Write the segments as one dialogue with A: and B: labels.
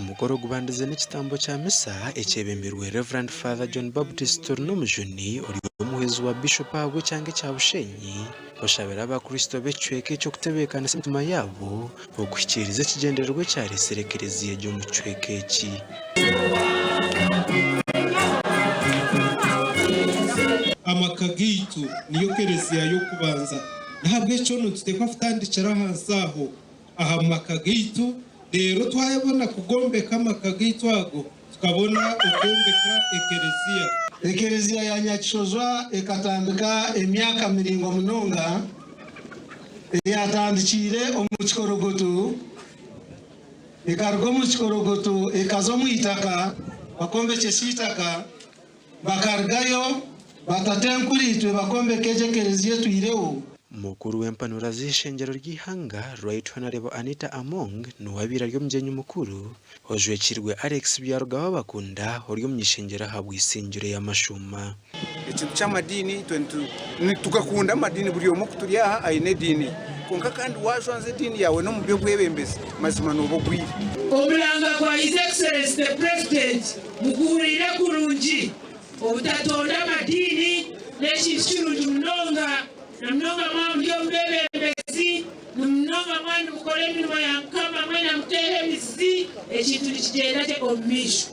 A: Omukoro gubandize n'ekitambo kya misa ekyebembirwe Rev. Father John Baptist Turinomujuni ori omuhwezi wa Bishop ahabw'ekyanga ekya Bushenyi oshabire abakristo b'ekicweka eki okutebeekanisa emitima yaabo okuhikiiriza ekigyendererwa ekyareetsire ekereziya egi omu kicweka eki.
B: Amaka gaitu niyo kereziya y'okubanza, n'ahabw'ekyo nituteekwa kutandikira ahansi aho aha maka gaitu, reero twabona kugombeka amaka gaitu ago, tukabona okwombeka ekereziya.
C: Ekereziya ya Nyakishozwa ekatandika emyaka miraingwa munonga eyatandikiire omu kikorogoto, ekaruga omu kikorogoto ekaza omu itaka bakombekyesa eitaka, bakarugayo batatenkuriitwe bakombeka egyo ekereziya etwireho.
A: Mukuru w'empanura z'eishengyero ry'eihanga, Right Honourable Anita Among niwe abaire ari omugyenyi mukuru, ojwekyirwe Alex Byarugaba Bakunda ori omuny'eishengyero ahabw'eisingiro y'amashuuma.
D: Ekintu ky'amadiini itwe nitugakunda amadiini buri omwe oku turi aha aine ediini ye kwonka kandi waajwanza ediini yaawe n'omu by'obwebembezi mazima nooba ogwire.
E: Omuranga gwa His Excellency the President muguhuriire kurungi, obutatonda amadiini n'ekintu kirungi munonga na munonga mwaba muri omu beebembezi, na munonga mwaba nimukora emirimo ya Mukama mwena muteeho emizi ekintu nikigyenda gye omu maisho.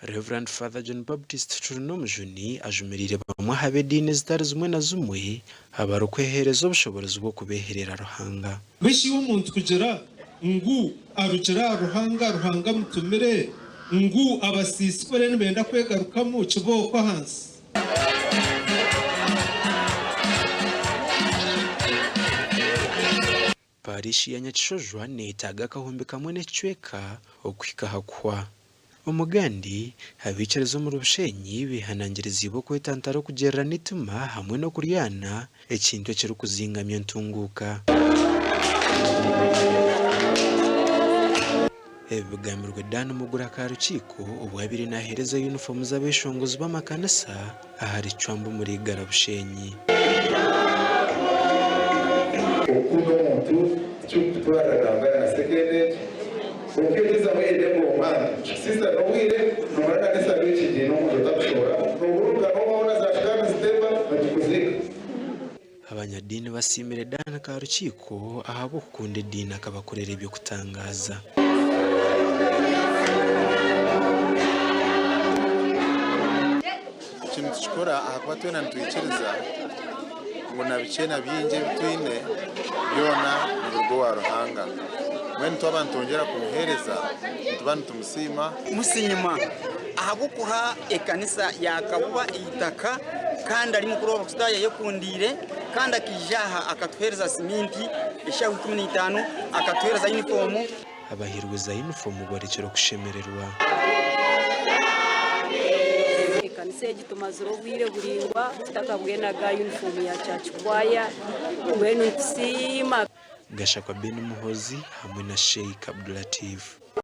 A: Rev. Father John Baptist Turinomujuni ajumiriire bamwe aha b'ediini ezitari zimwe na zimwe abarikweheereza obushoboorozi bw'okubeeherera Ruhanga.
B: Mbwenu iwe omuntu kugira ngu arugire aha Ruhanga, Ruhanga amutumire ngu abasiisi ku bariyo nibenda kwegarukamu kibooko ahansi?
A: Parishi ya Nyakishojwa neetaaga akahumbi kamwe n'ekicweka okuhika aha kuhwa. Omugandi, abaikiriza omuri Bushenyi beehanangiriziibwe okwetantara okugyerirana eitima hamwe n'okuryana, ekintu ekirikuzingamya entunguuka. Ebi bigambirwe Dan Mugura Karukiiko obu abaire naaheereza yunifoomu z'abeeshongozi b'amakanisa ahari Cwamba omuri Igara Bushenyi.
F: Okukunda omuntu tikirikukutwarira nangwa na second egi. Kwonka egyezaho oyende ngu omwange. Sister n'obwire nomara na n'esabiiti egi n'omuntu otakushohora. Noburuga nobaho na za shugaari nizitemba nitukuziika.
A: Abanyadiini basiimire Dan Karukiiko ahabw'okukunda ediini akabakorera eby'okutangaaza.
G: Eki nitukikora ahakuba twena nitwikiriza ngu na bikye na bingi ebi twine byona nibiruga owa Ruhanga. Mbwenu twaba nitwongyera kumuheereza, nituba nitumusiima.
H: Musiima ahabw'okuha ekanisa ya Kabuba eitaka kandi ari mukuru w'Abakristaayo ayekundiire kandi akaija aha akatuheereza siminti eshaaha 15, akatuheereza yunifoomu.
A: Abahairwe za yunifoomu borekire okushemererwa.
I: Ekanisa egi tumazire obwire buraingwa tutakabwenaga yunifoomu ya church choir mbwenu nitusiima.
A: Gashakwa Ben Muhoozi hamwe na Sheikh Abdulatif.